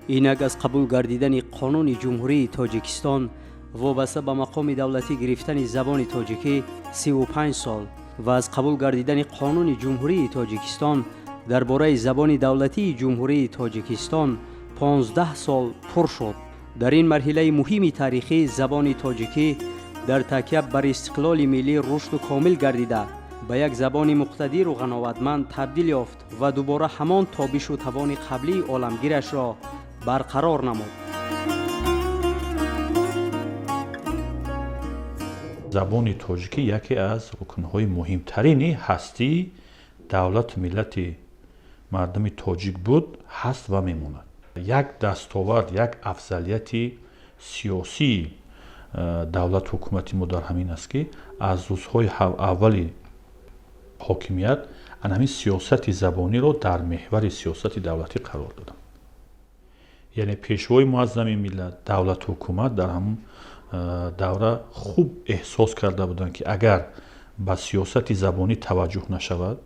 Инак аз қабул гардидани Қонуни Ҷумҳурии Тоҷикистон вобаста ба мақоми давлатӣ гирифтани забони тоҷикӣ 35 сол ва аз қабул гардидани Қонуни Ҷумҳурии Тоҷикистон дар бораи забони давлатии Ҷумҳурии Тоҷикистон 15 сол пур шуд. Дар ин марҳилаи муҳими таърихӣ забони тоҷикӣ дар такя бар истиқлоли миллӣ рушду комил гардида, ба як забони муқтадиру ғановатманд табдил ёфт ва дубора ҳамон тобишу тавони қаблии оламгирашро барқарор намуд. Забони тоҷикӣ яке аз рукнҳои муҳимтарини ҳастии давлату миллати мардуми тоҷик буд, ҳаст ва мемонад. Як дастовард, як афзалияти сиёсии давлату ҳукумати мо дар ҳамин аст, ки аз рӯзҳои аввали ҳокимият ан ҳамин сиёсати забониро дар меҳвари сиёсати давлатӣ қарор доданд. Яъне пешвои муаззами миллат, давлату ҳукумат дар ҳамон давра хуб эҳсос карда буданд, ки агар ба сиёсати забонӣ таваҷҷӯҳ нашавад,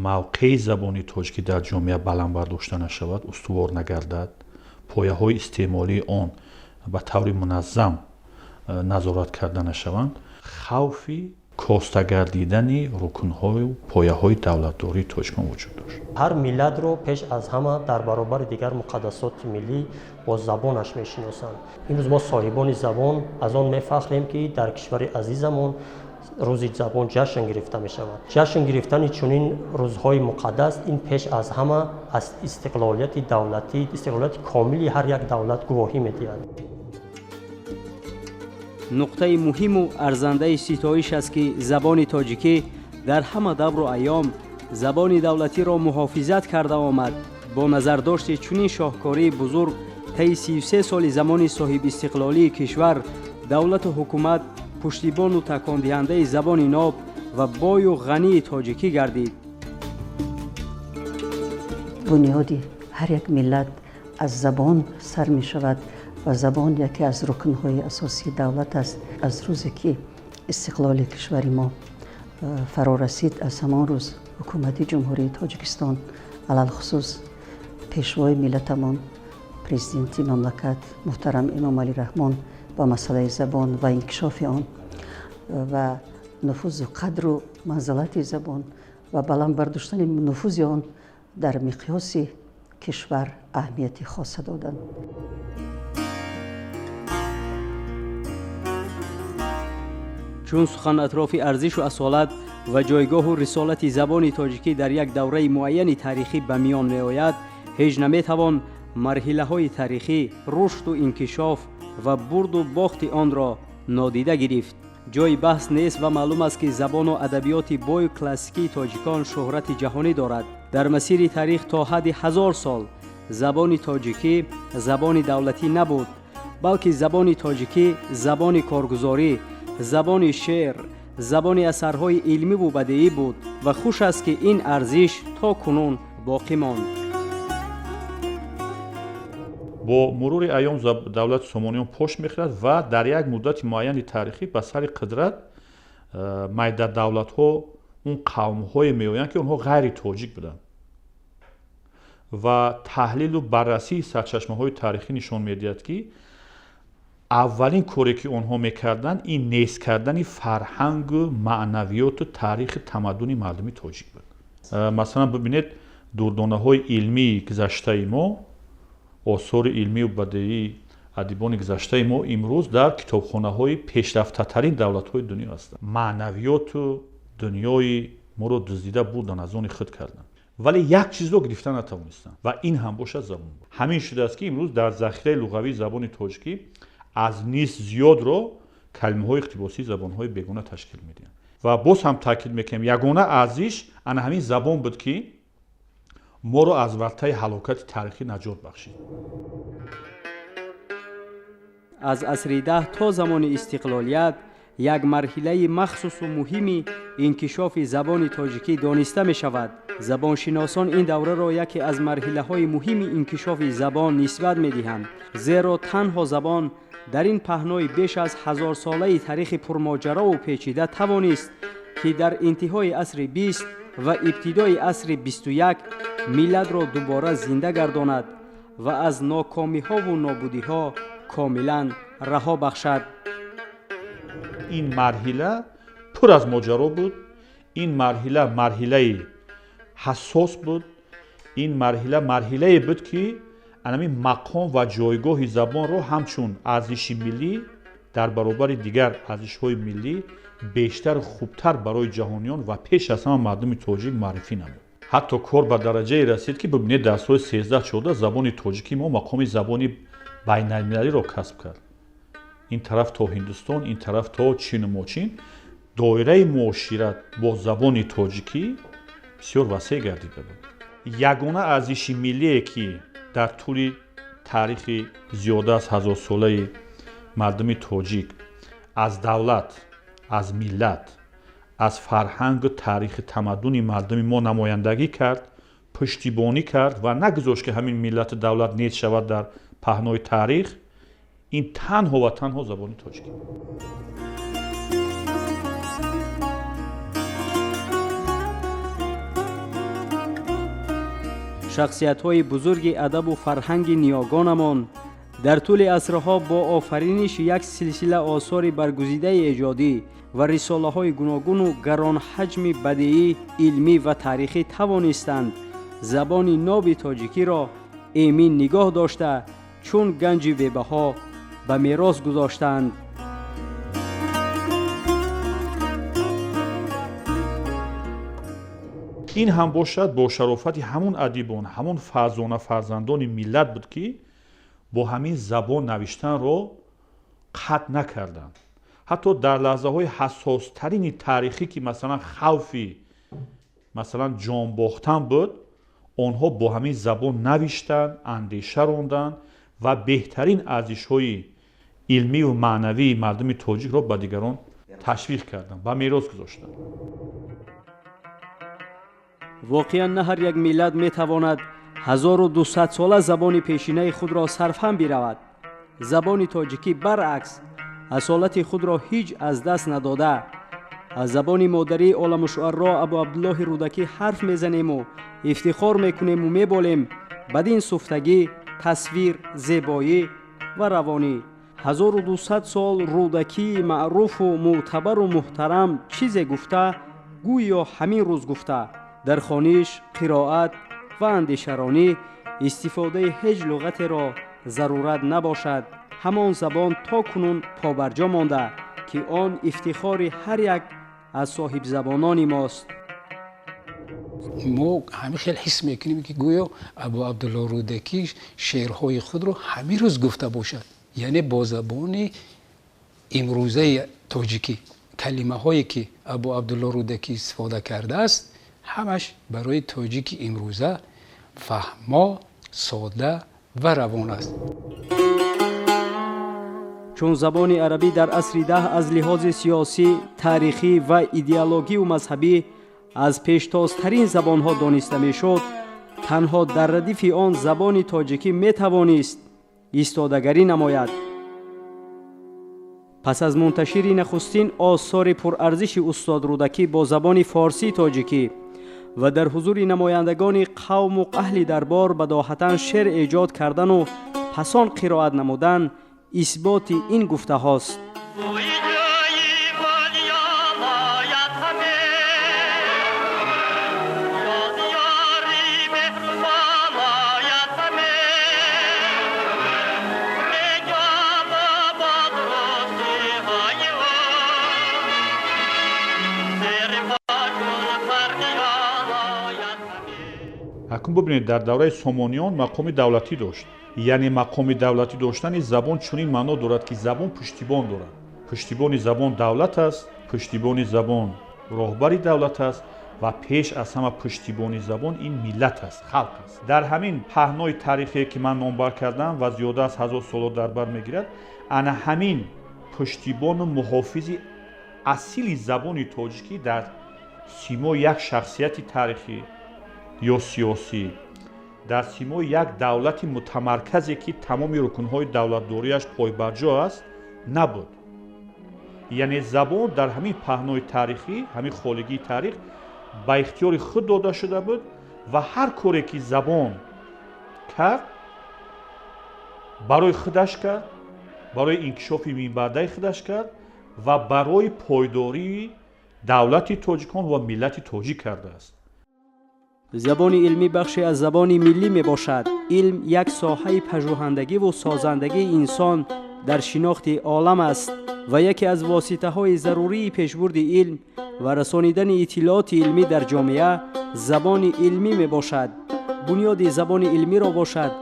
мавқеи забони тоҷикӣ дар ҷомеа баланд бардошта нашавад, устувор нагардад, пояҳои истеъмолии он ба таври муназзам назорат карда нашаванд, хавфи коста гардидани рукнҳою пояҳои давлатдории тоҷикон вуҷуд дошт. Ҳар миллатро пеш аз ҳама дар баробари дигар муқаддасоти миллӣ бо забонаш мешиносанд. Имрӯз мо соҳибони забон аз он мефахрем, ки дар кишвари азизамон рӯзи забон ҷашн гирифта мешавад. Ҷашн гирифтани чунин рӯзҳои муқаддас ин пеш аз ҳама аз истиқлолияти давлатӣ, истиқлолияти комили ҳар як давлат гувоҳӣ медиҳад. Нуқтаи муҳиму арзандаи ситоиш аст, ки забони тоҷикӣ дар ҳама давру айём забони давлатиро муҳофизат карда омад. Бо назардошти чунин шоҳкории бузург, таи 33 соли замони соҳибистиқлолии кишвар давлату ҳукумат пуштибону такондиҳандаи забони ноб ва бою ғании тоҷикӣ гардид. Бунёди ҳар як миллат аз забон сар мешавад ва забон яке аз рукнҳои асосии давлат аст. Аз рӯзе ки истиқлоли кишвари мо фаро расид, аз ҳамон рӯз ҳукумати Ҷумҳурии Тоҷикистон, алалхусус пешвои миллатамон, президенти мамлакат муҳтарам Эмомалӣ Раҳмон ба масъалаи забон ва инкишофи он ва нуфузу қадру манзалати забон ва баланд бардоштани нуфузи он дар миқёси кишвар аҳамияти хоса доданд. Чун сухан атрофи арзишу асолат ва ҷойгоҳу рисолати забони тоҷикӣ дар як давраи муайяни таърихӣ ба миён меояд, ҳеҷ наметавон марҳилаҳои таърихӣ, рушду инкишоф ва бурду бохти онро нодида гирифт. Ҷои баҳс нест ва маълум аст, ки забону адабиёти бою классикии тоҷикон шӯҳрати ҷаҳонӣ дорад. Дар масири таърих то ҳадди 1000 сол забони тоҷикӣ забони давлатӣ набуд, балки забони тоҷикӣ забони коргузорӣ, забони шеър, забони асарҳои илмиву бадеӣ буд ва хуш аст, ки ин арзиш то кунун боқӣ монд. Бо мурури айём давлати Сомониён пош мехӯрад ва дар як муддати муайяни таърихӣ ба сари қудрат майда давлатҳо, он қавмҳое меоянд, ки онҳо ғайри тоҷик буданд, ва таҳлилу баррасии сарчашмаҳои таърихӣ нишон медиҳад, ки аввалин коре, ки онҳо мекарданд, ин нест кардани фарҳангу маънавиёту таърихи тамаддуни мардуми тоҷик буд. Масалан, бибинед, дурдонаҳои илмии гузаштаи мо, осори илмию бадеии адибони гузаштаи мо имрӯз дар китобхонаҳои пешрафтатарин давлатҳои дунё ҳастанд. Маънавиёту дунёи моро дуздида бурдан, аз они худ карданд, вале як чизро гирифта натавонистанд ва ин ҳам бошад забон буд. Ҳамин шудааст, ки имрӯз дар захираи луғавии забони тоҷикӣ аз нисф зиёдро калимаҳои иқтибосии забонҳои бегона ташкил медиҳанд. Ва боз ҳам таъкид мекунем, ягона арзиш ана ҳамин забон буд, ки моро аз вартаи ҳалокати таърихӣ наҷот бахшид. Аз асри 10 то замони истиқлолият як марҳилаи махсусу муҳими инкишофи забони тоҷикӣ дониста мешавад. Забоншиносон ин давраро яке аз марҳилаҳои муҳими инкишофи забон нисбат медиҳанд, зеро танҳо забон дар ин паҳнои беш аз ҳазорсолаи таърихи пурмоҷарову печида тавонист, ки дар интиҳои асри 20 ва ибтидои асри 21 миллатро дубора зинда гардонад. ва аз нокомиҳову нобудиҳо комилан раҳо бахшад. Ин марҳила пур аз моҷаро буд. Ин марҳила марҳилаи ҳассос буд. Ин марҳила марҳилае буд, ки анамин мақом ва ҷойгоҳи забонро ҳамчун арзиши миллӣ дар баробари дигар арзишҳои миллӣ бештару хубтар барои ҷаҳониён ва пеш аз ҳама мардуми тоҷик муаррифӣ намуд. Ҳатто кор ба дараҷае расид, ки бибинед, дар соли 1314 забони тоҷикӣ мо мақоми забони байналмилалиро касб кард. Ин тараф то Ҳиндустон, ин тараф то Чину Мочин доираи муошират бо забони тоҷикӣ бисёр васеъ гардида буд. Ягона арзиши миллие, ки дар тӯли таърихи зиёда аз ҳазорсолаи мардуми тоҷик аз давлат, аз миллат, аз фарҳангу таърихи тамаддуни мардуми мо намояндагӣ кард, пуштибонӣ кард ва нагузошт, ки ҳамин миллату давлат нест шавад дар паҳнои таърих, ин танҳо ва танҳо забони тоҷикӣ. Шахсиятҳои бузурги адабу фарҳанги ниёгонамон дар тӯли асрҳо бо офариниши як силсила осори баргузидаи эҷодӣ ва рисолаҳои гуногуну гаронҳаҷми бадиӣ, илмӣ ва таърихӣ тавонистанд забони ноби тоҷикиро эмин нигоҳ дошта, чун ганҷи бебаҳо ба мерос гузоштанд. Ин ҳам бошад бо шарофати ҳамун адибон, ҳамун фарзона фарзандони миллат буд, ки бо ҳамин забон навиштанро қатъ накарданд. Ҳатто дар лаҳзаҳои ҳассостарини таърихӣ, ки масалан хавфи масалан ҷонбохтан буд, онҳо бо ҳамин забон навиштанд, андеша ронданд ва беҳтарин арзишҳои илмию маънавии мардуми тоҷикро ба дигарон ташвиқ карданд, ба мерос гузоштанд. Воқеан на ҳар як миллат метавонад 1200 сола забони пешинаи худро сарфҳам биравад. Забони тоҷикӣ баръакс асолати худро ҳеҷ аз даст надода. Аз забони модарии оламушуаро Абу Абдуллоҳи Рӯдакӣ ҳарф мезанему ифтихор мекунему меболем бадин суфтагӣ, тасвир, зебоӣ ва равонӣ. 1200 сол Рӯдакии маъруфу мӯътабару муҳтарам чизе гуфта, гӯё ҳамин рӯз гуфта. Дар хониш, қироат ва андешаронӣ истифодаи ҳеҷ луғатеро зарурат набошад. Ҳамон забон то кунун побарҷо монда, ки он ифтихори ҳар як аз соҳибзабонони мост. Мо ҳамин хел ҳис мекунем, ки гӯё Абу Абдулло Рӯдакӣ шеърҳои худро ҳамин рӯз гуфта бошад, яъне бо забони имрӯзаи тоҷикӣ. Калимаҳое ки Абу Абдулло Рӯдакӣ истифода кардааст, ҳамаш барои тоҷики имрӯза фаҳмо, сода ва равон аст. Чун забони арабӣ дар асри 10 аз лиҳози сиёсӣ, таърихӣ ва идеологию мазҳабӣ аз пештозтарин забонҳо дониста мешуд, танҳо дар радифи он забони тоҷикӣ метавонист истодагарӣ намояд. Пас аз мунташири нахустин осори пурарзиши устод Рӯдакӣ бо забони форсии тоҷикӣ ва дар ҳузури намояндагони қавму аҳли дарбор бадоҳатан шеър эҷод кардану пасон қироат намудан исботи ин гуфтаҳост. Акун бубинед, дар давраи Сомониён мақоми давлатӣ дошт. Яъне мақоми давлатӣ доштани забон чунин маъно дорад, ки забон пуштибон дорад. Пуштибони забон давлат аст, пуштибони забон роҳбари давлат аст ва пеш аз ҳама пуштибони забон ин миллат аст, халқ аст. Дар ҳамин паҳнои таърихе, ки ман номбар кардам ва зиёда аз 1000 соло дар бар мегирад, ана ҳамин пуштибону муҳофизи асили забони тоҷикӣ дар симои як шахсияти таърихӣ ё сиёсӣ, дар симои як давлати мутамарказе, ки тамоми рукнҳои давлатдориаш пойбарҷо аст, набуд. Яъне забон дар ҳамин паҳнои таърихӣ, ҳамин холигии таърих ба ихтиёри худ дода шуда буд ва ҳар коре ки забон кард, Барои худаш кард, барои инкишофи минбаъдаи худаш кард ва барои пойдории давлати тоҷикон ва миллати тоҷик кардааст. Забони илмӣ бахше аз забони миллӣ мебошад. Илм як соҳаи пажӯҳандагиву созандагии инсон дар шинохти олам аст ва яке аз воситаҳои зарурии пешбурди илм ва расонидани иттилооти илмӣ дар ҷомеа забони илмӣ мебошад. Бунёди забони илмиро бошад,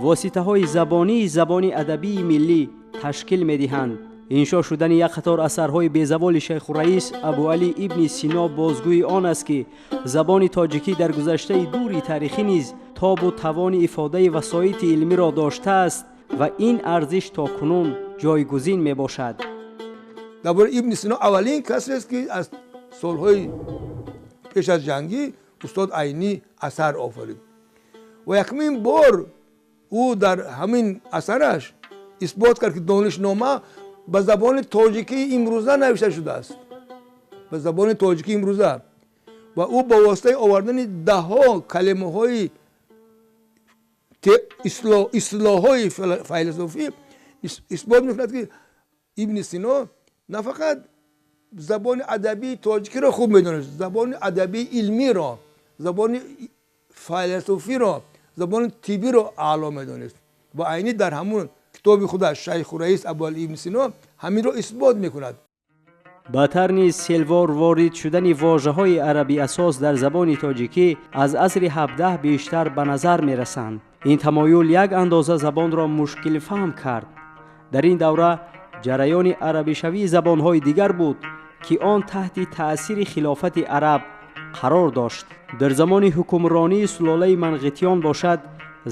воситаҳои забонии забони адабии миллӣ ташкил медиҳанд. Иншо шудани як қатор асарҳои безаволи Шайхураис Абуалӣ ибни Сино бозгӯи он аст, ки забони тоҷикӣ дар гузаштаи дури таърихӣ низ тобу тавони ифодаи васоити илмиро доштааст ва ин арзиш то кунун ҷойгузин мебошад. Дар бораи Ибни Сино аввалин касест, ки аз солҳои пеш аз ҷангӣ устод Айнӣ асар офарид ва якумин бор ӯ дар ҳамин асараш исбот кард, ки Донишнома ба забони тоҷикии имрӯза навишта шудааст, ба забони тоҷикии имрӯза. Ва ӯ ба воситаи овардани даҳҳо калимаҳои истилоҳҳои файласуфӣ исбот мекунад, ки Ибни Сино на фақат забони адабии тоҷикиро хуб медонист, забони адабии илмиро, забони файласуфиро, забони тиббиро аъло медонист. Ва Айнӣ дар ҳамун китоби худаш «Шайху Раис Абуалӣ ибни Сино» ҳаминро исбот мекунад. Ба тарни селвор ворид шудани вожаҳои арабиасос дар забони тоҷикӣ аз асри 17 бештар ба назар мерасанд. Ин тамоюл як андоза забонро мушкилфаҳм кард. Дар ин давра ҷараёни арабишавии забонҳои дигар буд, ки он таҳти таъсири хилофати араб қарор дошт. Дар замони ҳукмронии сулолаи Манғитиён бошад,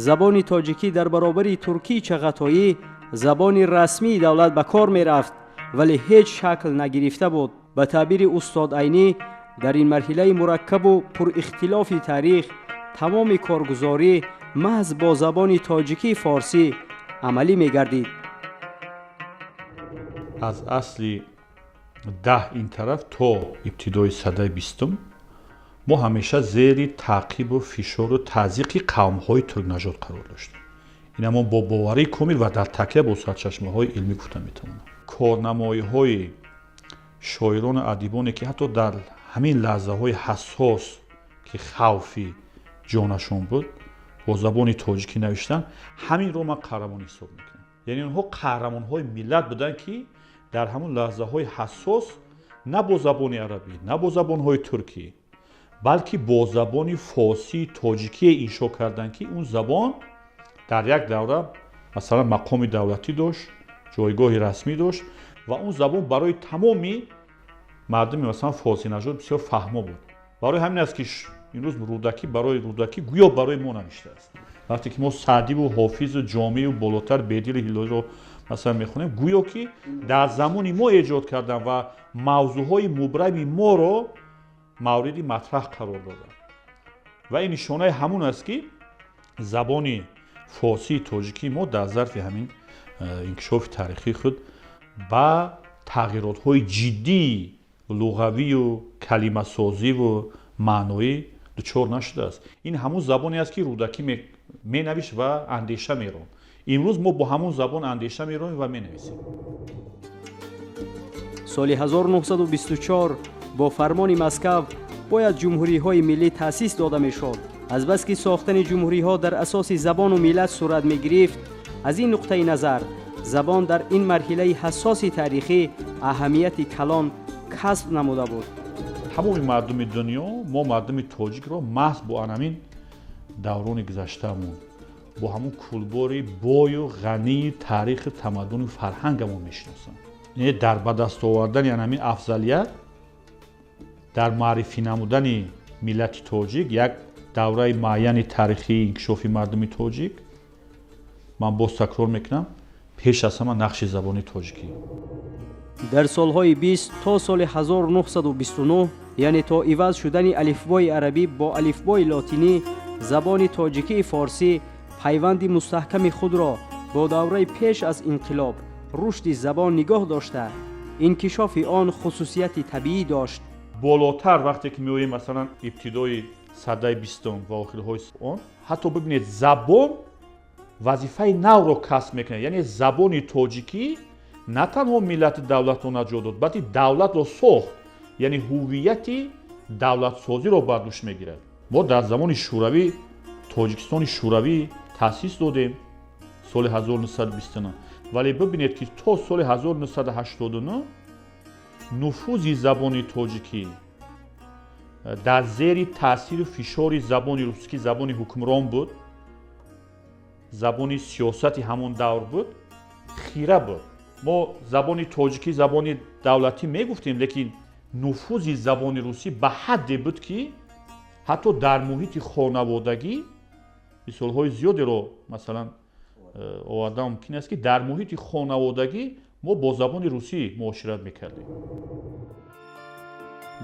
забони тоҷикӣ дар баробари туркии чағатоӣ забони расмии давлат ба кор мерафт, вале ҳеҷ шакл нагирифта буд. Ба таъбири устод Айнӣ, дар ин марҳилаи мураккабу пурихтилофи таърих тамоми коргузорӣ маҳз бо забони тоҷикии форсӣ амалӣ мегардид. Аз асли 10 ин тараф то ибтидои садаи 20-ум мо ҳамеша зери таъқибу фишору тазйиқи қавмҳои туркнажод қарор доштем. Ина мо бо боварии комил ва дар такя бо сарчашмаҳои илмӣ гуфта метавонам. Корнамоиҳои шоирону адибоне, ки ҳатто дар ҳамин лаҳзаҳои ҳассос, ки хавфи ҷонашон буд, бо забони тоҷикӣ навиштан, ҳаминро ман қаҳрамон ҳисоб мекунам. Яъне онҳо қаҳрамонҳои миллат буданд, ки дар ҳамон лаҳзаҳои ҳассос на бо забони арабӣ, на бо забонҳои туркӣ, балки бо забони форсии тоҷикие иншо карданд, ки он забон дар як давра, масалан, мақоми давлатӣ дошт, ҷойгоҳи расмӣ дошт ва он забон барои тамоми мардуми, масалан, форсинажод бисёр фаҳмо буд. Барои ҳамин аст, ки имрӯз Рӯдакӣ, барои Рӯдакӣ гӯё барои мо навиштааст. Вақте ки мо Саъдиву Ҳофизу Ҷомеу болотар Бедили Ҳилолиро, масалан, мехонем, гӯё ки дар замони мо эҷод карданд ва мавзӯъҳои мубрами моро мавриди матраҳ қарор доданд. Ва ин нишонаи ҳамун аст, ки забони форсии тоҷикии мо дар зарфи ҳамин инкишофи таърихии худ ба тағйиротҳои ҷиддии луғавию калимасозиву маъноӣ дучор нашудааст. Ин ҳамун забоне аст, ки Рӯдакӣ менавишт ва андеша меронд. Имрӯз мо бо ҳамун забон андеша меронем ва менависем. Соли 1924 бо фармони Москав бояд ҷумҳуриҳои миллӣ таъсис дода мешуд. Азбаски сохтани ҷумҳуриҳо дар асоси забону миллат сурат мегирифт, аз ин нуқтаи назар забон дар ин марҳилаи ҳассоси таърихӣ аҳамияти калон касб намуда буд. Тамоми мардуми дунё мо мардуми тоҷикро маҳз бо анамин даврони гузаштаамон, бо ҳамун кулбори бою ғании таърихи тамаддуну фарҳангамон мешиносанд. Яъне дар ба даст овардани анамин афзалият, дар муаррифӣ намудани миллати тоҷик, як давраи муайяни таърихии инкишофи мардуми тоҷик, ман боз такрор мекунам, пеш аз ҳама нақши забони тоҷикӣ. Дар солҳои 20 то соли 1929, яъне то иваз шудани алифбои арабӣ бо алифбои лотинӣ, забони тоҷикии форсӣ пайванди мустаҳками худро бо давраи пеш аз инқилоб, рушди забон нигоҳ дошта, инкишофи он хусусияти табиӣ дошт. Болотар вақте ки меоем, масалан, ибтидои садаи 20-ум ва охирҳои он, ҳатто бибинед, забон Вазифаи навро касб мекунад, яъне забони тоҷикӣ на танҳо миллати давлатро наҷот дод, балки давлатро сохт, яъне ҳуввияти давлатсозиро бар дӯш мегирад. Мо дар замони Шӯравӣ Тоҷикистони Шӯравӣ таъсис додем соли 1929, вале бибинед, ки то соли 1989 нуфузи забони тоҷикӣ дар зери таъсиру фишори забони русӣ, ки забони ҳукмрон буд, забони сиёсати ҳамон давр буд, хира буд. Мо забони тоҷикӣ забони давлатӣ мегуфтем, лекин нуфузи забони русӣ ба ҳадде буд, ки ҳатто дар муҳити хонаводагӣ, мисолҳои зиёдеро, масалан, овардан мумкин аст, ки дар муҳити хонаводагӣ мо бо забони русӣ муошират мекардем.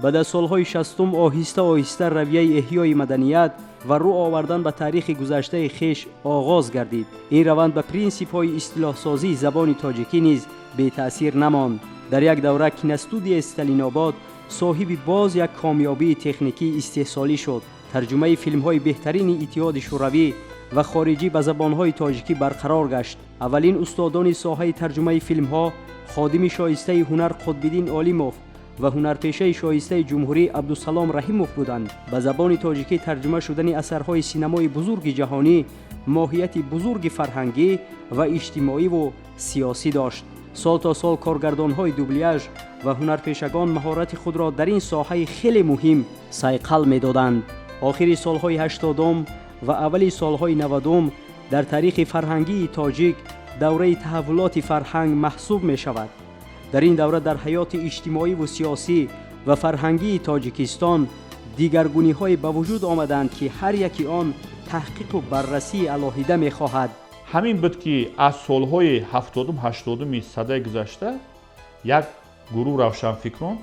Баъд аз солҳои 60-ум оҳиста оҳиста равияи эҳёи маданият ва рӯ овардан ба таърихи гузаштаи хеш оғоз гардид. Ин раванд ба принсипҳои истилоҳсозии забони тоҷикӣ низ бетаъсир намонд. Дар як давра киностудияи Сталинобод соҳиби боз як комёбии техникии истеҳсолӣ шуд. Тарҷумаи филмҳои беҳтарини Иттиҳоди Шӯравӣ ва хориҷӣ ба забонҳои тоҷикӣ барқарор гашт. Аввалин устодони соҳаи тарҷумаи филмҳо ходими шоистаи ҳунар Қутбиддин Олимов ва ҳунарпешаи шоистаи ҷумҳурӣ Абдусалом Раҳимов буданд. Ба забони тоҷикӣ тарҷума шудани асарҳои синамои бузурги ҷаҳонӣ моҳияти бузурги фарҳангӣ ва иҷтимоиву сиёсӣ дошт. Сол то сол коргардонҳои дубляж ва ҳунарпешагон маҳорати худро дар ин соҳаи хеле муҳим сайқал медоданд. Охири солҳои 80-ум ва аввали солҳои 90-ум дар таърихи фарҳангии тоҷик давраи таҳаввулоти фарҳанг маҳсуб мешавад. Дар ин давра дар ҳаёти иҷтимоиву сиёсӣ ва фарҳангии Тоҷикистон дигаргуниҳое ба вуҷуд омаданд, ки ҳар яки он таҳқиқу баррасии алоҳида мехоҳад. Ҳамин буд, ки аз солҳои 70-ум, 80-уми садаи гузашта як гурӯҳ равшанфикрон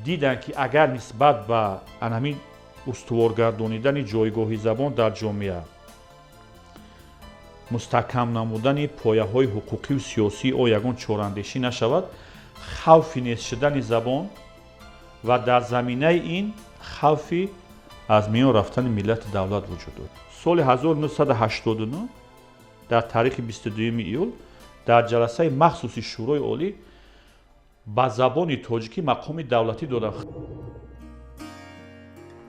диданд, ки агар нисбат ба анҳамин устувор гардонидани ҷойгоҳи забон дар ҷомеа, мустаҳкам намудани пояҳои ҳуқуқию сиёсии о ягон чораандешӣ нашавад, хавфи нест шудани забон ва дар заминаи ин хавфи аз миён рафтани миллати давлат вуҷуд дорад. Соли 1989 дар таърихи 22 июл дар ҷаласаи махсуси Шӯрои Олӣ ба забони тоҷикӣ мақоми давлатӣ доданд.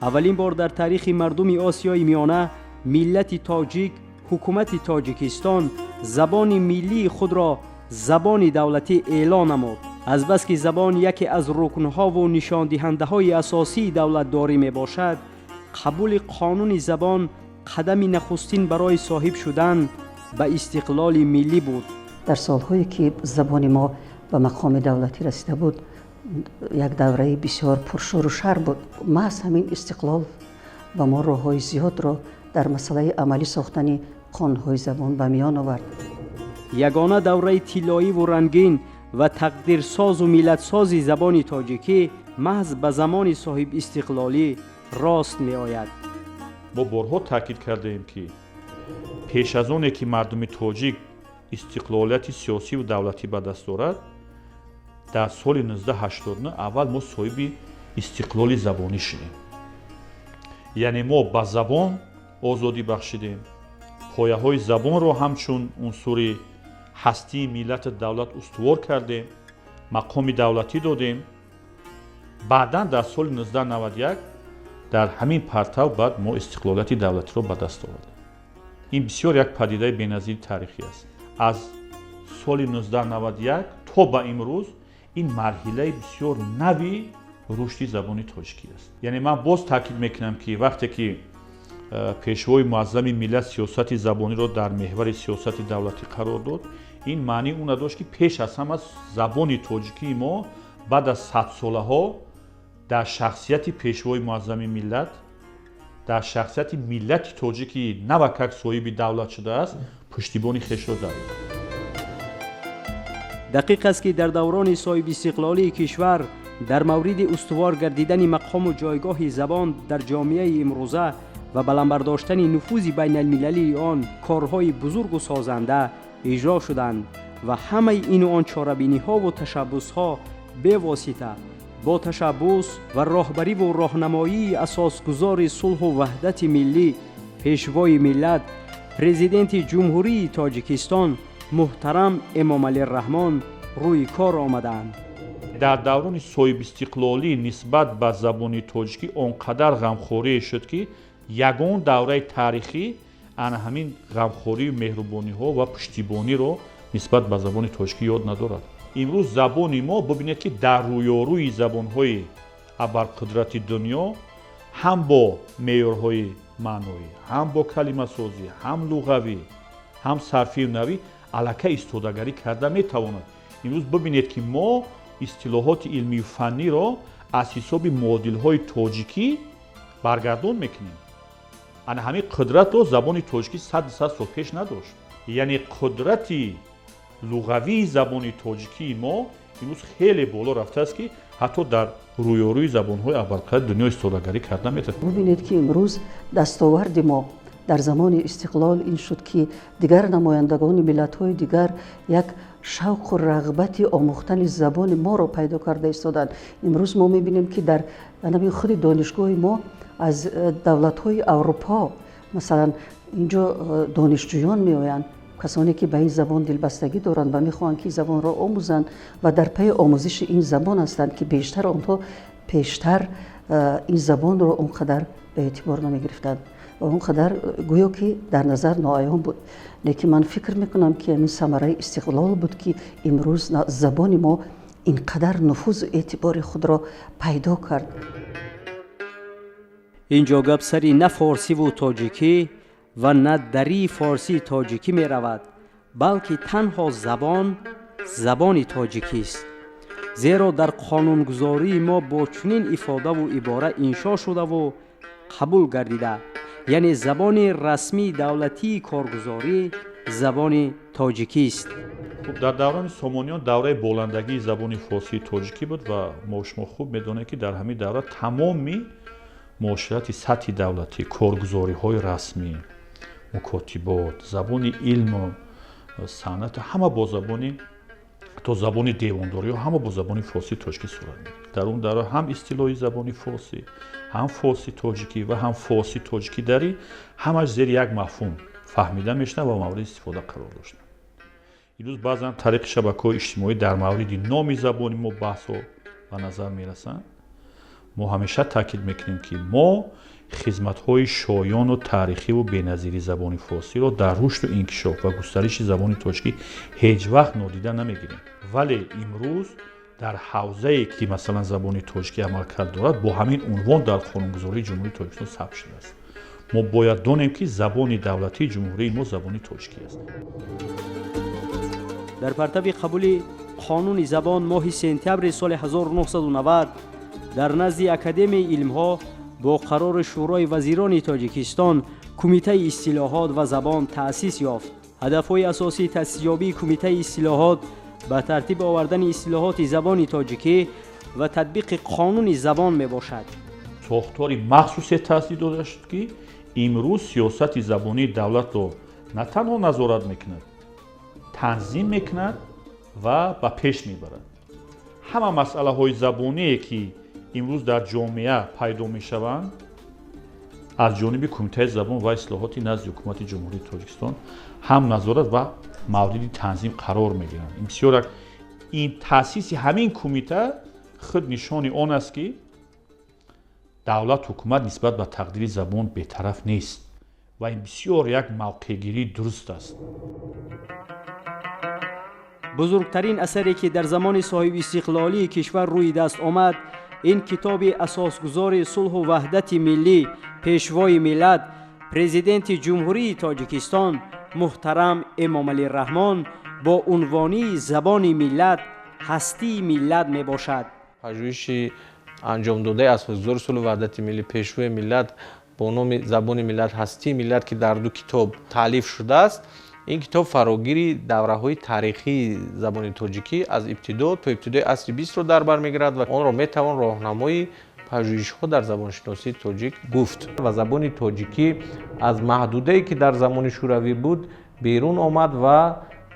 Аввалин бор дар таърихи мардуми Осиёи Миёна миллати тоҷик, ҳукумати Тоҷикистон забони миллии худро забони давлатӣ эълон намуд. Азбаски забон яке аз рукнҳову нишондиҳандаҳои асосии давлатдорӣ мебошад, қабули қонуни забон қадами нахустин барои соҳиб шудан ба истиқлоли миллӣ буд. Дар солҳое ки забони мо ба мақоми давлатӣ расида буд, як давраи бисёр пуршӯру шар буд. Маҳз ҳамин истиқлол ба мо роҳҳои зиёдро дар масъалаи амалӣ сохтани қонунҳои забон ба миён овард. Ягона давраи тиллоиву рангин ва тақдирсозу миллатсози забони тоҷикӣ маҳз ба замони соҳибистиқлолӣ рост меояд. Мо борҳо таъкид кардаем, ки пеш аз оне ки мардуми тоҷик истиқлолияти сиёсиву давлатӣ ба даст дорад, дар соли 1989 аввал мо соҳиби истиқлоли забонӣ шудем, яъне мо ба забон озодӣ бахшидем, пояҳои забонро ҳамчун унсури ҳастии миллати давлат устувор кардем, мақоми давлатӣ додем. Баъдан дар соли 1991 дар ҳамин партав баъд мо истиқлолияти давлатиро ба даст овардем. Ин бисёр як падидаи беназири таърихӣ аст. Аз соли 1991 то ба имрӯз ин марҳилаи бисёр нави рушди забони тоҷикӣ аст. Яъне ман боз таъкид мекунам, ки вақте ки Пешвои муаззами миллат сиёсати забониро дар меҳвари сиёсати давлатӣ қарор дод, ин маънии он надошт, ки пеш аз ҳама забони тоҷикии мо баъд аз садсолаҳо дар шахсияти Пешвои муаззами миллат, дар шахсияти миллати тоҷики навакак соҳиби давлат шудааст, пуштибони хешро дарёфт. Дақиқ аст, ки дар даврони соҳибистиқлолии кишвар дар мавриди устувор гардидани мақому ҷойгоҳи забон дар ҷомеаи имрӯза ва баланд бардоштани нуфузи байналмилалии он корҳои бузургу созанда иҷро шуданд ва ҳамаи ину он чорабиниҳову ташаббусҳо бевосита бо ташаббус ва роҳбариву роҳнамоии асосгузори сулҳу ваҳдати миллӣ, Пешвои миллат, Президенти Ҷумҳурии Тоҷикистон муҳтарам Эмомалӣ Раҳмон рӯи кор омадаанд. Дар даврони соҳибистиқлолӣ нисбат ба забони тоҷикӣ он қадар ғамхорие шуд, ки ягон давраи таърихӣ ана ҳамин ғамхорию меҳрубониҳо ва пуштибониро нисбат ба забони тоҷикӣ ёд надорад. Имрӯз забони мо, бибинед, ки дар рӯёрӯи забонҳои абарқудрати дунё ҳам бо меъёрҳои маъноӣ, ҳам бо калимасозӣ, ҳам луғавӣ, ҳам сарфию навӣ аллакай истодагарӣ карда метавонад. Имрӯз бибинед, ки мо истилоҳоти илмию фанниро аз ҳисоби муодилҳои тоҷикӣ баргардон мекунем. Ана ҳамин қудратро забони тоҷикӣ 100 сол пеш надошт. Яъне қудрати луғавии забони тоҷикии мо имрӯз хеле боло рафтааст, ки ҳатто дар рӯёрӯи забонҳои абарқудрати дунё истодагарӣ карда метавонад. Бубинед, ки имрӯз дастоварди мо дар замони истиқлол ин шуд, ки дигар намояндагони миллатҳои дигар як шавқу рағбати омӯхтани забони моро пайдо карда истоданд. Имрӯз мо мебинем, ки дар анаби худи донишгоҳи мо аз давлатҳои Аврупо, масалан, инҷо донишҷӯён меоянд, касоне ки ба ин забон дилбастагӣ доранд ва мехоҳанд, ки забонро омӯзанд ва дар пайи омӯзиши ин забон ҳастанд, ки бештар онҳо пештар ин забонро он қадар ба эътибор намегирифтанд ва он қадар гӯё ки дар назар ноаён буд. Лекин ман фикр мекунам, ки ҳамин самараи истиқлол буд, ки имрӯз забони мо ин қадар нуфузу эътибори худро пайдо кард. Инҷо гап сари на форсиву тоҷикӣ ва на дарии форсии тоҷикӣ меравад, балки танҳо забон забони тоҷикист, зеро дар қонунгузории мо бо чунин ифодаву ибора иншо шудаву қабул гардида, яъне забони расмии давлатии коргузорӣ забони тоҷикист. Хуб, дар даврони Сомониён давраи боландагии забони форсии тоҷикӣ буд ва мо шумо хуб медонем, ки дар ҳамин давра тамоми муоширати сатҳи давлатӣ, коргузориҳои расмӣ, мукотибот, забони илму санъат ҳама бо забони, то забони девондориҳо ҳама бо забони форсии тоҷикӣ сурат мегирифт. Дар он давра ҳам истилоҳи забони форсӣ, ҳам форси тоҷикӣ ва ҳам форси тоҷикӣ дарӣ ҳамаш зери як мафҳум фаҳмида мешуданд ва мавриди истифода қарор доштанд. Имрӯз баъзан тариқи шабакаҳои иҷтимоӣ дар мавриди номи забони мо баҳсҳо ба назар мерасанд. Мо ҳамеша таъкид мекунем, ки мо хизматҳои шоёну таърихиву беназири забони форсиро дар рушду инкишоф ва густариши забони тоҷикӣ ҳеҷ вақт нодида намегирем. Вале имрӯз дар ҳавзае, ки масалан забони тоҷикӣ амалкард дорад, бо ҳамин унвон дар қонунгузории Ҷумҳурии Тоҷикистон сабт шудааст. Мо бояд донем, ки забони давлатии ҷумҳурии мо забони тоҷикӣ аст. Дар партави қабули қонуни забон моҳи сентябри соли 1990 дар назди Академияи илмҳо бо қарори Шӯрои вазирони Тоҷикистон Кумитаи истилоҳот ва забон таъсис ёфт. Ҳадафҳои асосии таъсисёбии Кумитаи истилоҳот ба тартиб овардани истилоҳоти забони тоҷикӣ ва татбиқи қонуни забон мебошад. Сохтори махсусе таъсис дода шуд, ки имрӯз сиёсати забонии давлатро на танҳо назорат мекунад, танзим мекунад ва ба пеш мебарад. Ҳама масъалаҳои забоние, ки имрӯз дар ҷомеа пайдо мешаванд, аз ҷониби Кумитаи забон ва истилоҳоти назди Ҳукумати Ҷумҳурии Тоҷикистон ҳам назорат ва мавриди танзим қарор мегиранд. Ин бисёр ин таъсиси ҳамин кумита худ нишони он аст, ки давлат, ҳукумат нисбат ба тақдири забон бетараф нест ва ин бисёр як мавқеъгирии дуруст аст. Бузургтарин асаре, ки дар замони соҳибистиқлолии кишвар рӯи даст омад, ин китоби асосгузори сулҳу ваҳдати миллӣ, Пешвои миллат, Президенти Ҷумҳурии Тоҷикистон муҳтарам Эмомалӣ Раҳмон бо унвони «Забони миллат, ҳастии миллат» мебошад. Пажӯҳиши анҷомдодаи асосгузори сулҳу ваҳдати миллӣ, Пешвои миллат бо номи «Забони миллат, ҳастии миллат», ки дар ду китоб таълиф шудааст, ин китоб фарогири давраҳои таърихии забони тоҷикӣ аз ибтидо то ибтидои асри бистро дар бар мегирад ва онро метавон роҳнамои пажӯҳишҳо дар забоншиносии тоҷик гуфт. Ва забони тоҷикӣ аз маҳдудае, ки дар замони шӯравӣ буд, берун омад ва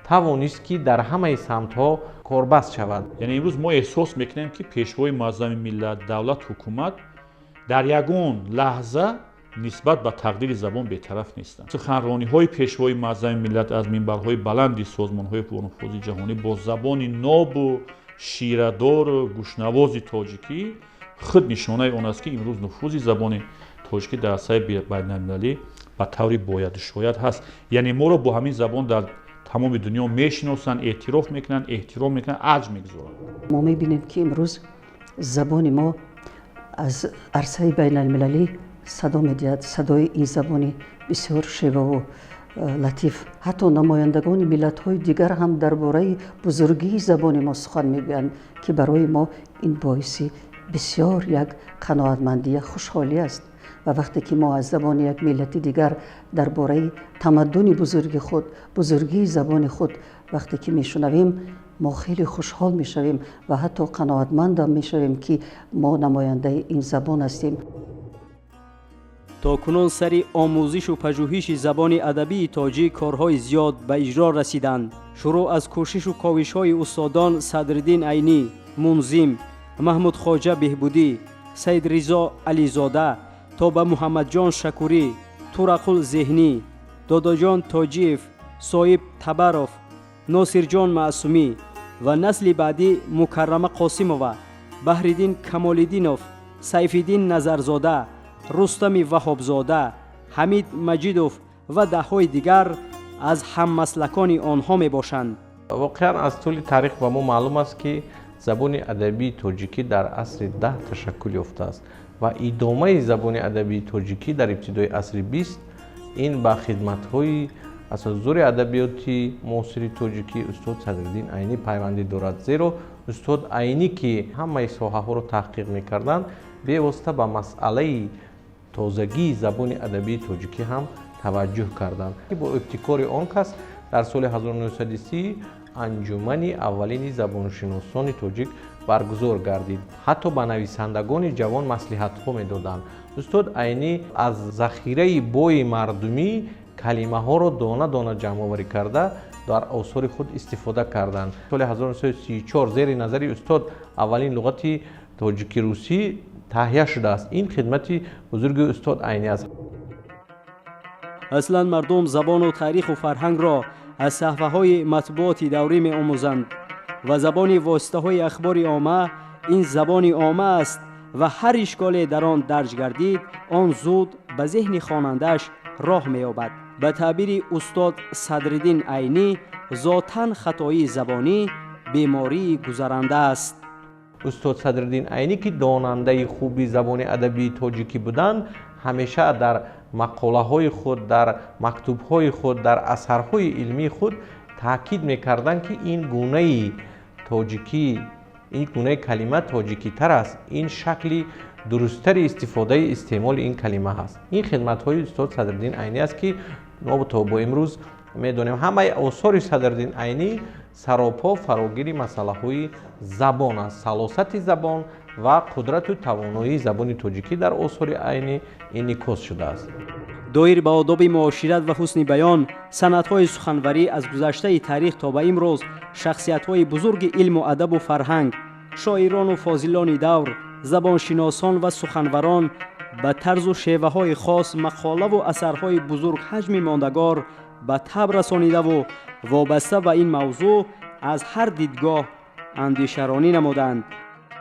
тавонист, ки дар ҳамаи самтҳо корбаст шавад. Яъне имрӯз мо эҳсос мекунем, ки Пешвои муаззами миллат, давлат, ҳукумат дар ягон лаҳза Нисбат ба тақдири забон бетараф нестанд. Суханрониҳои пешвои муаззами миллат аз минбарҳои баланди созмонҳои бонуфузи ҷаҳонӣ бо забони нобу ширадору гӯшнавози тоҷикӣ худ нишонаи он аст, ки имрӯз нуфузи забони тоҷикӣ дар арсаи байналмилалӣ ба таври бояду шояд ҳаст. Яъне моро бо ҳамин забон дар тамоми дунё мешиносанд, эътироф мекунанд, эҳтиром мекунанд, арҷ мегузоранд. Мо мебинем, ки имрӯз забони мо аз арсаи байналмилалӣ садо медиҳад. Садои ин забони бисёр шеваву латиф, ҳатто намояндагони миллатҳои дигар ҳам дар бораи бузургии забони мо сухан мегӯянд, ки барои мо ин боиси бисёр як қаноатмандӣ, як хушҳолӣ аст. Ва вақте ки мо аз забони як миллати дигар дар бораи тамаддуни бузурги худ, бузургии забони худ вақте ки мешунавем, мо хеле хушҳол мешавем ва ҳатто қаноатмандам мешавем, ки мо намояндаи ин забон ҳастем. То кунун сари омӯзишу пажӯҳиши забони адабии тоҷик корҳои зиёд ба иҷро расиданд. Шурӯъ аз кӯшишу ковишҳои устодон Садриддин Айнӣ, Мунзим, Маҳмудхоҷа Беҳбудӣ, Саидризо Ализода то ба Муҳаммадҷон Шакурӣ, Турақул Зеҳнӣ, Додоҷон Тоҷиев, Соиб Табаров, Носирҷон Маъсумӣ ва насли баъдӣ Мукаррама Қосимова, Баҳриддин Камолиддинов, Сайфиддин Назарзода, Рустами Ваҳобзода, Ҳамид Маҷидов ва даҳҳои дигар аз ҳаммаслакони онҳо мебошанд. Воқеан, аз тӯли таърих ба мо маълум аст, ки забони адабии тоҷикӣ дар асри 10 ташаккул ёфтааст ва идомаи забони адабии тоҷикӣ дар ибтидои асри 20 ин ба хидматҳои асосгузори адабиёти муосири тоҷикӣ устод Садриддин Айнӣ пайвандӣ дорад. Зеро устод Айнӣ, ки ҳамаи соҳаҳоро таҳқиқ мекарданд, бевосита ба масъалаи тозагии забони адабии тоҷикӣ ҳам таваҷҷӯҳ карданд. Бо ибтикори он кас дар соли 1930 анҷумани аввалини забоншиносони тоҷик баргузор гардид. Ҳатто ба нависандагони ҷавон маслиҳатҳо медоданд. Устод Айнӣ аз захираи бои мардумӣ калимаҳоро дона дона ҷамъоварӣ карда, дар осори худ истифода карданд. Соли 1934 зери назари устод аввалин луғати тоҷики-русӣ таҳия шудааст. Ин хидмати бузурги устод Айнӣ аст. Аслан мардум забону таъриху фарҳангро аз саҳфаҳои матбуоти даврӣ меомӯзанд ва забони воситаҳои ахбори омма ин забони омма аст ва ҳар ишколе дар он дарҷ гардид, он зуд ба зеҳни хонандааш роҳ меёбад. Ба таъбири устод Садриддин Айнӣ, зотан хатоии забонӣ бемории гузаранда аст. Устод Садриддин Айнӣ, ки донандаи хуби забони адабии тоҷикӣ буданд, ҳамеша дар мақолаҳои худ, дар мактубҳои худ, дар асарҳои илмии худ таъкид мекарданд, ки ин гунаи тоҷикӣ, ин гунаи калима тоҷикитар аст, ин шакли дурусттари истифодаи истеъмоли ин калима ҳаст. Ин хидматҳои устод Садриддин Айнӣ аст, ки мо то бо имрӯз медонем. Ҳамаи осори Садриддин Айнӣ саропо фарогири масъалаҳои забон аст. Салосати забон ва қудрату тавоноии забони тоҷикӣ дар осори Айнӣ инъикос шудааст. Доир ба одоби муошират ва ҳусни баён, санъатҳои суханварӣ аз гузаштаи таърих то ба имрӯз шахсиятҳои бузурги илму адабу фарҳанг, шоирону фозилони давр, забоншиносон ва суханварон ба тарзу шеваҳои хос мақолаву асарҳои бузургҳаҷми мондагор ба таб расонидаву вобаста ба ин мавзӯъ аз ҳар дидгоҳ андешаронӣ намуданд.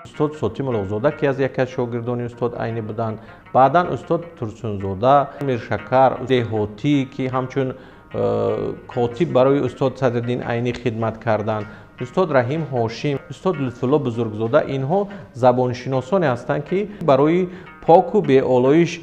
Устод Сотим Улуғзода, ки аз яке аз шогирдони устод Айнӣ буданд, баъдан устод Турсунзода, Миршакар Деҳотӣ, ки ҳамчун котиб барои устод Садриддин Айнӣ хидмат карданд, устод Раҳим Ҳошим, устод Лутфулло Бузургзода, инҳо забоншиносоне ҳастанд, ки барои поку беолоиш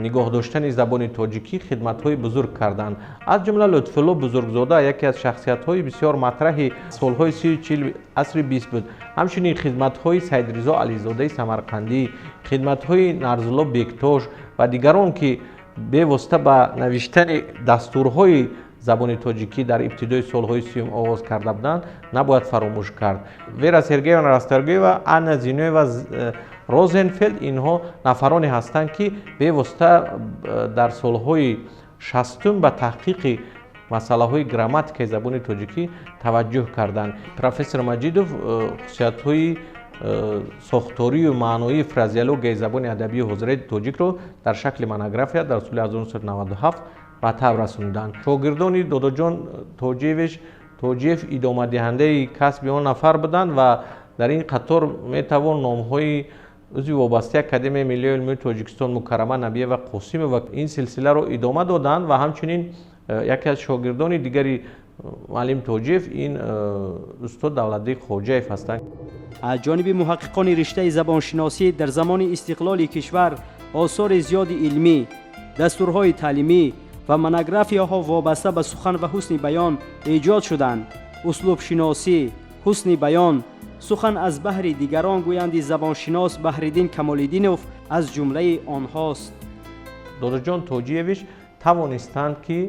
нигоҳ доштани забони тоҷикӣ хидматҳои бузург карданд. Аз ҷумла Лутфулло Бузургзода яке аз шахсиятҳои бисёр матраҳи солҳои 30-40 асри 20 буд. Ҳамчунин хидматҳои Саидризо Ализодаи Самарқандӣ, хидматҳои Нарзулло Бектош ва дигарон, ки бевосита ба навиштани дастурҳои забони тоҷикӣ дар ибтидои солҳои 30-юм оғоз карда буданд, набояд фаромӯш кард. Вера Сергеевна Расторгуева, Анна Зиноева Розенфелд, инҳо нафароне ҳастанд, ки бевосита дар солҳои 60-ум ба таҳқиқи масъалаҳои грамматикаи забони тоҷикӣ таваҷҷӯҳ карданд. Профессор Маҷидов хусусиятҳои Сохторию маъноии фразеологияи забони адабии ҳозираи тоҷикро дар шакли монография дар соли 1997 ба таб расониданд. Шогирдони Додоҷон Тоҷиевич Тоҷиев идомадиҳандаи касби он нафар буданд ва дар ин қатор метавон номҳои узви вобастаи Академияи миллии илмии Тоҷикистон Мукаррама Набиева Қосимова ин силсиларо идома доданд ва ҳамчунин яке аз шогирдони дигари муаллим Тоҷиев ин устод Давлатбек Хоҷаев ҳастанд. Аз ҷониби муҳаққиқони риштаи забоншиносӣ дар замони истиқлоли кишвар осори зиёди илмӣ, дастурҳои таълимӣ ва монографияҳо вобаста ба сухан ва ҳусни баён эҷод шуданд. Услубшиносӣ, ҳусни баён, сухан аз баҳри дигарон гӯянди забоншинос Баҳриддин Камолиддинов аз ҷумлаи онҳост. Додоҷон Тоҷиевич тавонистанд, ки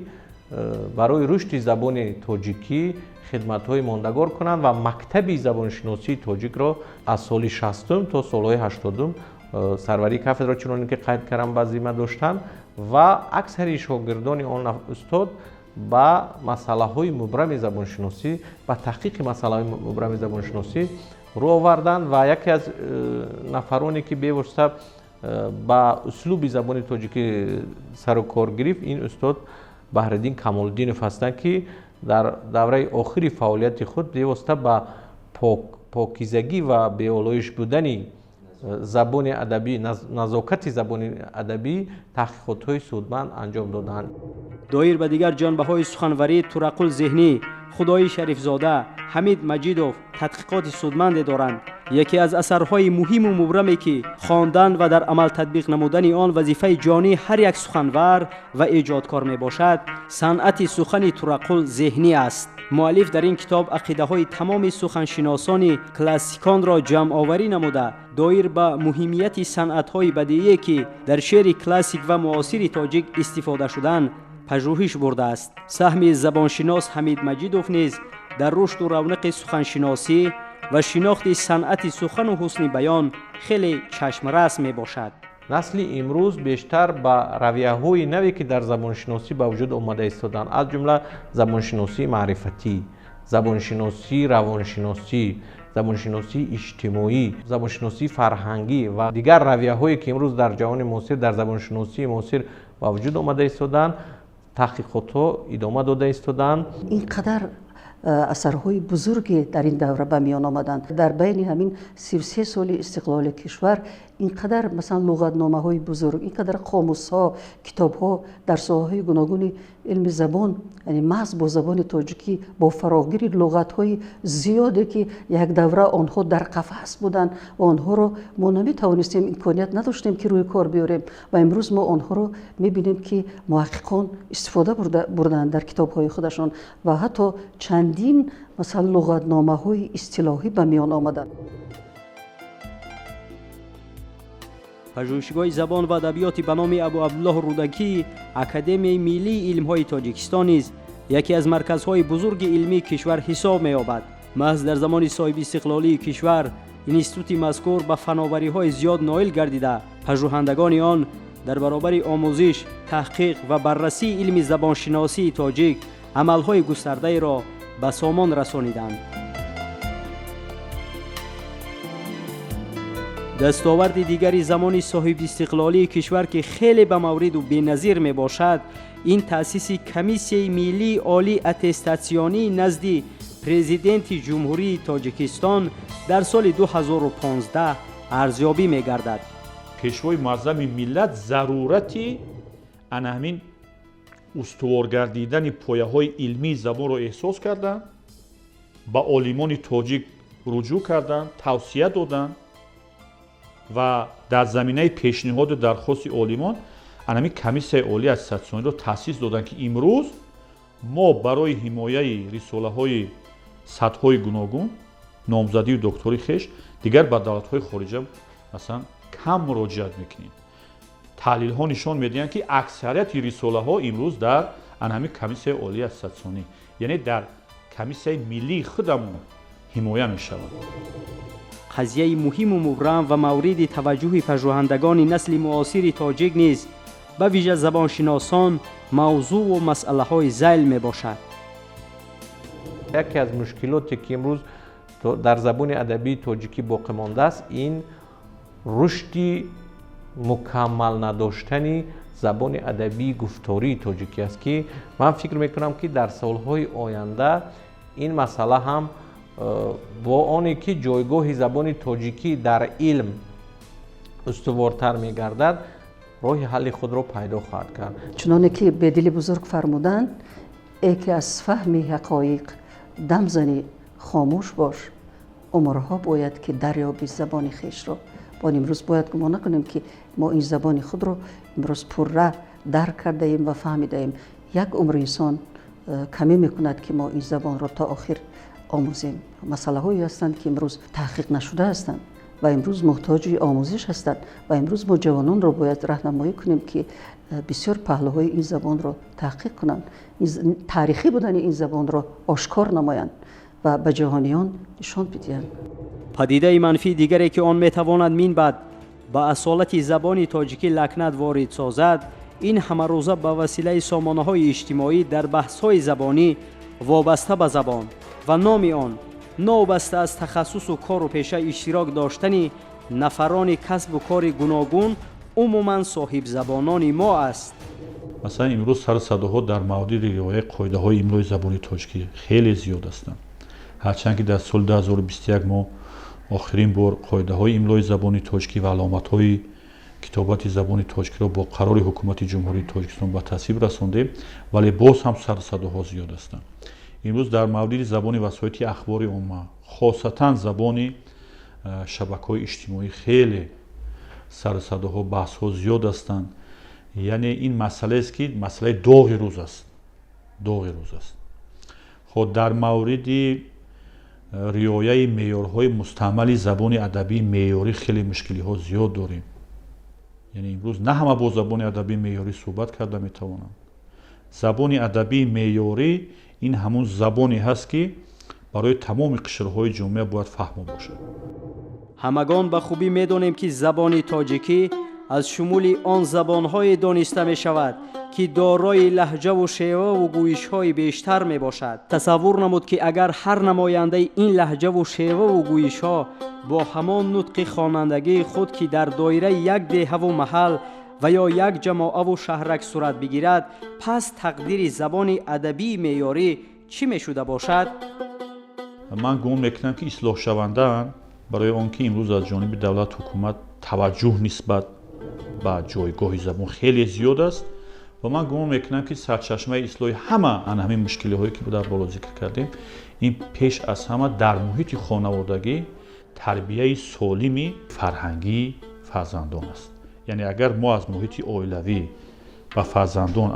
барои рушди забони тоҷикӣ хидматҳои мондагор кунанд ва мактаби забоншиносии тоҷикро аз соли 60-ум то солҳои 80-ум сарварии кафедраро, чуноне ки қайд кардам, ба зимма доштанд ва аксари шогирдони он устод ба масъалаҳои мубрами забоншиносӣ, ба таҳқиқи масъалаҳои мубрами забоншиносӣ рӯ оварданд ва яке аз нафароне, ки бевосита ба услуби забони тоҷикӣ сару кор гирифт, ин устод Баҳриддин Камолиддинов ҳастанд, ки дар давраи охири фаъолияти худ бевосита ба покизагӣ ва беолоиш будани забони адабӣ, назокати забони адабӣ таҳқиқотҳои судманд анҷом доданд. Доир ба дигар ҷанбаҳои суханварӣ Турақул Зеҳнӣ, Худои Шарифзода, Ҳамид Маҷидов тадқиқоти судманде доранд. Яке аз асарҳои муҳиму мубраме, ки хондан ва дар амал татбиқ намудани он вазифаи ҷонии ҳар як суханвар ва эҷодкор мебошад, санъати сухани Турақул Зеҳнӣ аст. Муаллиф дар ин китоб ақидаҳои тамоми суханшиносони классиконро ҷамъоварӣ намуда, доир ба муҳимияти санъатҳои бадиие, ки дар шеъри классик ва муосири тоҷик истифода шуданд, пажӯҳиш бурдааст. Саҳми забоншинос Ҳамид Маҷидов низ дар рушду равнақи суханшиносӣ ва шинохти санъати сухану ҳусни баён хеле чашмрас мебошад. Насли имрӯз бештар ба равияҳои наве, ки дар забоншиносӣ ба вуҷуд омада истоданд, аз ҷумла забоншиносии маърифатӣ, забоншиносии равоншиносӣ, забоншиносии иҷтимоӣ, забоншиносии фарҳангӣ ва дигар равияҳое, ки имрӯз дар ҷаҳони муосир, дар забоншиносии муосир ба вуҷуд омада истоданд, таҳқиқотҳо идома дода истоданд. Ин қадар асарҳои бузурге дар ин давра ба миён омаданд. Дар байни ҳамин 33 соли истиқлоли кишвар ин қадар, масалан, луғатномаҳои бузург, ин қадар қомусҳо, китобҳо дар соҳаҳои гуногуни илми забон, яъне маҳз бо забони тоҷикӣ, бо фарогири луғатҳои зиёде, ки як давра онҳо дар қафас буданд ва онҳоро мо наметавонистем, имконият надоштем, ки рӯи кор биёрем, ва имрӯз мо онҳоро мебинем, ки муҳаққиқон истифода бурданд дар китобҳои худашон ва ҳатто чандин, масалан, луғатномаҳои истилоҳӣ ба миён омаданд. Пажӯҳишгоҳи забон ва адабиёти ба номи Абу Абдуллоҳ Рӯдакӣ Академияи миллии илмҳои Тоҷикистон низ яке аз марказҳои бузурги илмии кишвар ҳисоб меёбад. Маҳз дар замони соҳибистиқлолии кишвар институти мазкур ба фановариҳои зиёд ноил гардида, пажӯҳандагони он дар баробари омӯзиш, таҳқиқ ва баррасии илми забоншиносии тоҷик амалҳои густардаеро ба сомон расониданд. Дастоварди дигари замони соҳибистиқлолии кишвар, ки хеле ба мавриду беназир мебошад, ин таъсиси Комиссияи миллии олии аттестатсионии назди Президенти Ҷумҳурии Тоҷикистон дар соли 2015 арзёбӣ мегардад. Пешвои муаззами миллат зарурати ана ҳамин устувор гардидани пояҳои илмии забонро эҳсос карданд, ба олимони тоҷик руҷӯъ карданд, тавсия доданд ва дар заминаи пешниҳоду дархости олимон анами Комиссияи олии аттестатсиониро таъсис доданд, ки имрӯз мо барои ҳимояи рисолаҳои сатҳҳои гуногун, номзадию доктори хеш дигар ба давлатҳои хориҷа, масалан, кам муроҷиат мекунем. Таҳлилҳо нишон медиҳанд, ки аксарияти рисолаҳо имрӯз дар анҳами Комиссияи олии аттестатсионӣ, яъне дар комиссияи миллии худамон ҳимоя мешавад. Қазияи муҳиму мубрам ва мавриди таваҷҷӯҳи пажӯҳандагони насли муосири тоҷик низ, ба вижа забоншиносон, мавзӯъу масъалаҳои зайл мебошад. Яке аз мушкилоте, ки имрӯз Дар забони адабии тоҷикӣ боқӣ мондааст, ин рушди мукаммал надоштани забони адабии гуфтории тоҷикӣ аст, ки ман фикр мекунам, ки дар солҳои оянда ин масъала ҳам бо оне ки ҷойгоҳи забони тоҷикӣ дар илм устувортар мегардад, роҳи ҳалли худро пайдо хоҳад кард. Чуноне ки Бедили бузург фармуданд: «Э ки аз фаҳми ҳақоиқ дам занӣ, хомӯш бош, умрҳо бояд ки дарёби забони хешро». Бо имрӯз бояд гумон накунем, ки мо ин забони худро имрӯз пурра дарк кардаем ва фаҳмидаем. Як умр инсон камӣ мекунад, ки мо ин забонро то охир омӯзем. Масъалаҳое ҳастанд, ки имрӯз таҳқиқ нашуда ҳастанд ва имрӯз муҳтоҷи омӯзиш ҳастанд, ва имрӯз мо ҷавононро бояд раҳнамоӣ кунем, ки бисёр паҳлӯҳои ин забонро таҳқиқ кунанд, таърихӣ будани ин забонро ошкор намоянд ва ба ҷаҳониён нишон бидиҳанд. Падидаи манфии дигаре, ки он метавонад минбаъд ба асолати забони тоҷикӣ лакнат ворид созад, ин ҳамарӯза ба василаи сомонаҳои иҷтимоӣ дар баҳсҳои забонӣ вобаста ба забон ва номи он, новобаста аз тахассусу кору пеша, иштирок доштани нафарони касбу кори гуногун, умуман соҳибзабонони мо аст. Масалан, имрӯз сару садоҳо дар мавриди риояи қоидаҳои имлои забони тоҷикӣ хеле зиёд ҳастанд. Ҳарчанд ки дар соли 2021 мо охирин бор қоидаҳои имлои забони тоҷикӣ ва аломатҳои китобати забони тоҷикиро бо қарори Ҳукумати Ҷумҳурии Тоҷикистон ба тасвиб расондем, вале боз ҳам сару садоҳо зиёд ҳастанд. Имрӯз дар мавриди забони васоити ахбори омма, хосатан забони шабакаҳои иҷтимоӣ, хеле сару садоҳо, баҳсҳо зиёд ҳастанд. Яъне ин масъалаест, ки масъалаи доғи рӯз аст, доғи рӯз аст. Хоб, дар мавриди риояи меъёрҳои мустаъмали забони адабии меъёрӣ хеле мушкилиҳо зиёд дорем. Яъне имрӯз на ҳама бо забони адабии меъёрӣ суҳбат карда метавонанд. Забони адабии меъёрӣ ин ҳамун забоне ҳаст, ки барои тамоми қишрҳои ҷомеа бояд фаҳмо бошад. Ҳамагон ба хубӣ медонем, ки забони тоҷикӣ аз шумули он забонҳое дониста мешавад, ки дорои лаҳҷаву шеваву гӯишҳои бештар мебошад. Тасаввур намуд, ки агар ҳар намояндаи ин лаҳҷаву шеваву гӯишҳо бо ҳамон нутқи хонандагии худ, ки дар доираи як деҳаву маҳал ва ё як ҷамоаву шаҳрак сурат бигирад, пас тақдири забони адабии меъёрӣ чӣ мешуда бошад? Ман гумон мекунам, ки ислоҳшавандаанд, барои он ки имрӯз аз ҷониби давлат, ҳукумат таваҷҷӯҳ нисбат ба ҷойгоҳи забон хеле зиёд аст ва ман гумон мекунам, ки сарчашмаи ислоҳи ҳама ана ҳамин мушкилиҳое, ки дар боло зикр кардем, ин пеш аз ҳама дар муҳити хонаводагӣ тарбияи солими фарҳангии фарзандон аст. Яъне агар мо аз муҳити оилавӣ ба фарзандон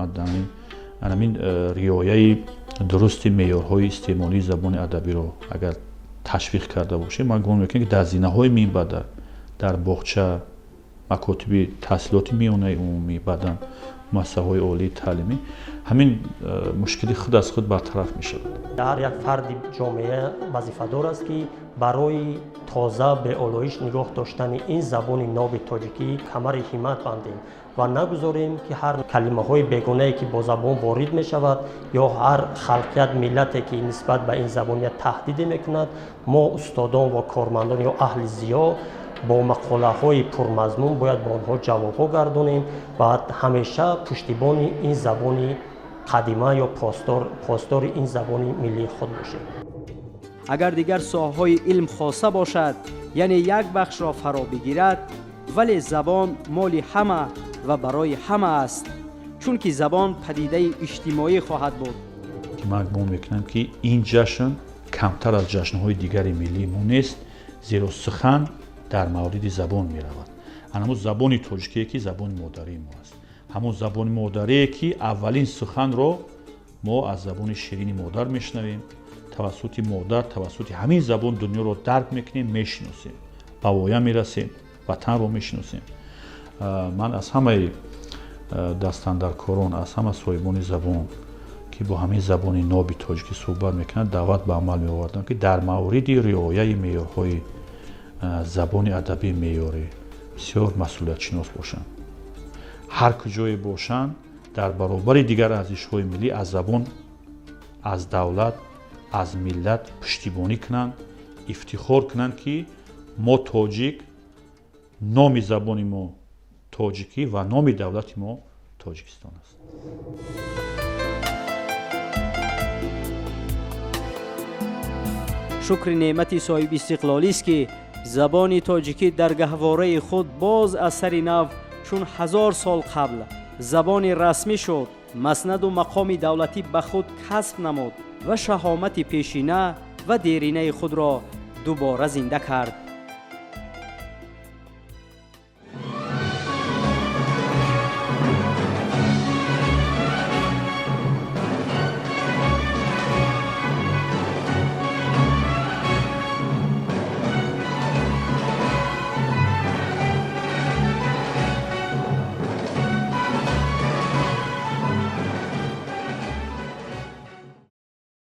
анамин риояи дурусти меъёрҳои истеъмолии забони адабиро агар ташвиқ карда бошем, ман гумон мекунам, ки дар зинаҳои минбаъда дар боғча, макотиби таҳсилоти миёнаи умумӣ, баъдан муассисаҳои олии таълимӣ ҳамин мушкили худ аз худ бартараф мешавад. Ҳар як фарди ҷомеа вазифадор аст, ки барои тоза, беолоиш нигоҳ доштани ин забони ноби тоҷикӣ камари ҳиммат бандем ва нагузорем, ки ҳар калимаҳои бегонае, ки бо забон ворид мешавад, ё ҳар халқият, миллате, ки нисбат ба ин забон як таҳдиде мекунад, мо устодон ва кормандон ё аҳли зиё бо мақолаҳои пурмазмун бояд ба онҳо ҷавобҳо гардонем ва ҳамеша пуштибони ин забони қадима ё посдори ин забони миллии худ бошем. Агар дигар соҳаҳои илм хоса бошад, яъне як бахшро фаро бигирад, вале забон моли ҳама ва барои ҳама аст, чунки забон падидаи иҷтимоӣ хоҳад буд. Ки ман гумон мекунам, ки ин ҷашн камтар аз ҷашнҳои дигари миллии мо нест, зеро сухан дар мавриди забон меравад, ҳамун забони тоҷикие, ки забони модарии мо аст, ҳамун забони модарие, ки аввалин суханро мо аз забони ширини модар мешунавем. Тавассути модар, тавассути ҳамин забон дунёро дарк мекунем, мешиносем, ба воя мерасем, ватанро мешиносем. Ман аз ҳамаи дастандаркорон, аз ҳама соҳибони забон, ки бо ҳамин забони ноби тоҷикӣ суҳбат мекунанд, даъват ба амал меовардам, ки дар мавриди риояи меъёрҳои забони адабии меъёрӣ бисёр масъулиятшинос бошанд. Ҳар куҷое бошанд, дар баробари дигар арзишҳои миллӣ аз забон, аз давлат, аз миллат пуштибонӣ кунанд. Ифтихор кунанд, ки мо тоҷик, номи забони мо тоҷикӣ ва номи давлати мо Тоҷикистон аст. Шукри неъмати соҳибистиқлолист, ки забони тоҷикӣ дар гаҳвораи худ боз аз сари нав, чун 1000 сол қабл забони расмӣ шуд, маснаду мақоми давлатӣ ба худ касб намуд ва шаҳомати пешина ва деринаи худро дубора зинда кард.